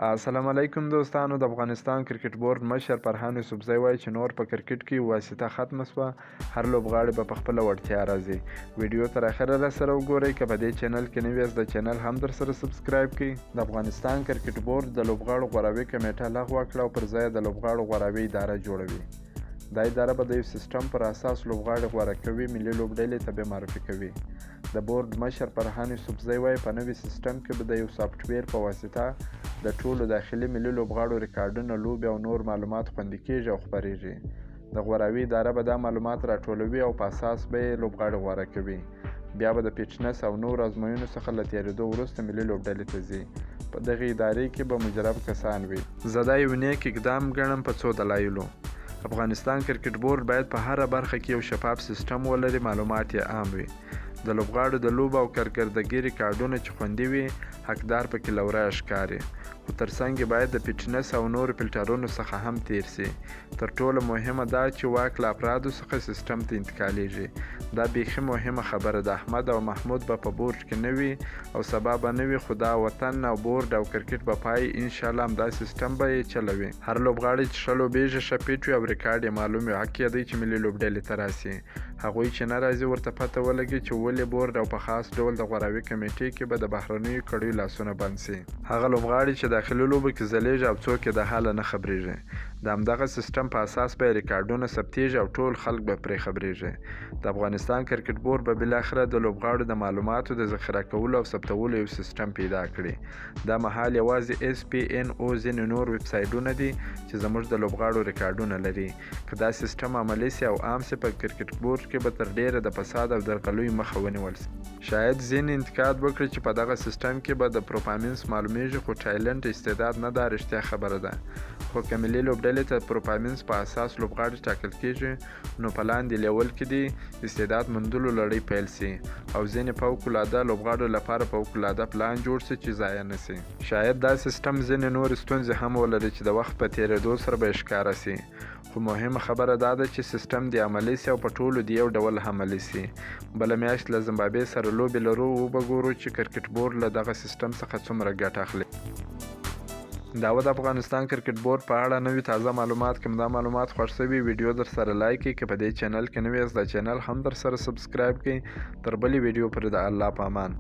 السلام علیکم دوستانو، د افغانستان کرکټ بورډ مشر فرهان یوسفزی وایي چې نور په کرکټ کې واسطه ختمه شوه، هر لوبغاړی به په خپله وړتیا راځي. ویډیو تر اخره را سره وګورئ. که په دې چینل کې نوي یاست، د چینل هم در سره subscribe کړئ. د افغانستان کرکټ بورډ د لوبغاړو غوراوي کمېټه لغوه کړه او پر ځای د لوبغاړو غوراوي اداره جوړوي. دا اداره به د یو سیستم پر اساس لوبغاړي غوره کوي، ملي لوبډلې ته به معرفي کوي. د بورډ مشر فرهان یوسفزی وایي په نوي سیستم کې به د یو سافټویر په واسطه د ټولو داخلي ملي لوبغاړو ریکارډونه، لوبې او نور معلومات خوندي کیږي او خپریږي. د غوراوي اداره به دا معلومات راټولوي او په اساس به یې لوبغاړي غوره کوي. بیا به د فټنس او نورو ازموینو څخه له تېرېدو وروسته ملي لوبډلې ته ځي. په دغې ادارې کې به مجرب کسان وي. زه دا یو نیک اقدام ګڼم په څو دلایلو. افغانستان کرکټ بورډ باید په هره برخه کې یو شفاف سیستم ولري، معلومات یې عام وي. د لوبغاړو د لوبو او کارکردګۍ ریکارډونه چې خوندي وي، حقدار پکې له ورایه ښکاري، خو ترڅنګ یې باید د فټنس او نورو فلټرونو څخه هم تیر سي. تر ټولو مهمه دا چې واک له افرادو څخه سیستم ته انتقالیږي. دا بیخي مهمه خبره ده. احمد او محمود به په بورډ کې نه وي او سبا به نه وي، خو دا وطن او بورډ او کرکټ به پای انشاالله همدا سیستم به یې چلوي. هر لوبغاړی چې ښه لوبیږي، ښه فټ وي او ریکارډ یې معلوم وي، حق یې دی چې ملي لوبډلې ته راسي. هغوی چې نه راځي ورته پته ولګي چې ولې بورډ او په خاص ډول د غوراوي کمېټې کې به د بهرنیو کړیو لاسونه بند سي. هغه لوبغاړي چې داخلي لوبو کې ځلیږي او څوک یې د حاله نه خبریږي، د همدغه سیستم په اساس به یې ریکارډونه ثبتیږي او ټول خلک به پرې خبریږي. د افغانستان کرکټ بورډ به بالاخره د لوبغاړو د معلوماتو د ذخیره کولو او ثبتولو یو سیستم پیدا کړي. دا مهال یوازې اس پي ان او ځینې نور ویبسایټونه دي چې زموږ د لوبغاړو ریکارډونه لري. که دا سیستم عملي سي او عام سي، په کرکټ بورډ کې به تر ډېره د فساد او درغلیو مخه ونیول سي. شاید ځینې انتقاد وکړي چې په دغه سیستم کې به د پرفارمنس معلومیږي، خو ټایلنټ استعداد نه، دا رښتیا خبره ده. خو که ملي لوبډلې ته پرفارمنس په اساس لوبغاړي ټاکل کیږي، نو په لاندې لیول کې دي استعداد موندلو لړۍ پیل سي او ځینې فوق العاده لوبغاړو لپاره فوق العاده پلان جوړ سي چې ضایع نه سي. شاید دا سیستم ځینې نورې ستونزې هم ولري چې د وخت په تېرېدو سره به یې ښکاره سي، خو مهمه خبره دا ده چې سیستم دې عملي سي او په ټولو دې یو ډول عملي سي. بله میاشت له زمبابوې سره لوبې لرو، وبه ګورو چې کرکټ بورډ له دغه سیستم څخه څومره ګټه اخلي. دا و د افغانستان کرکټ بورډ په اړه نوي تازه معلومات. که مو دا معلومات خوښ شوي، ویډیو در سره لایک کړئ. که په دې چینل کې نوي یاست، دا چینل هم در سره subscribe کړئ. تر بلې ویډیو پورې د الله په امان.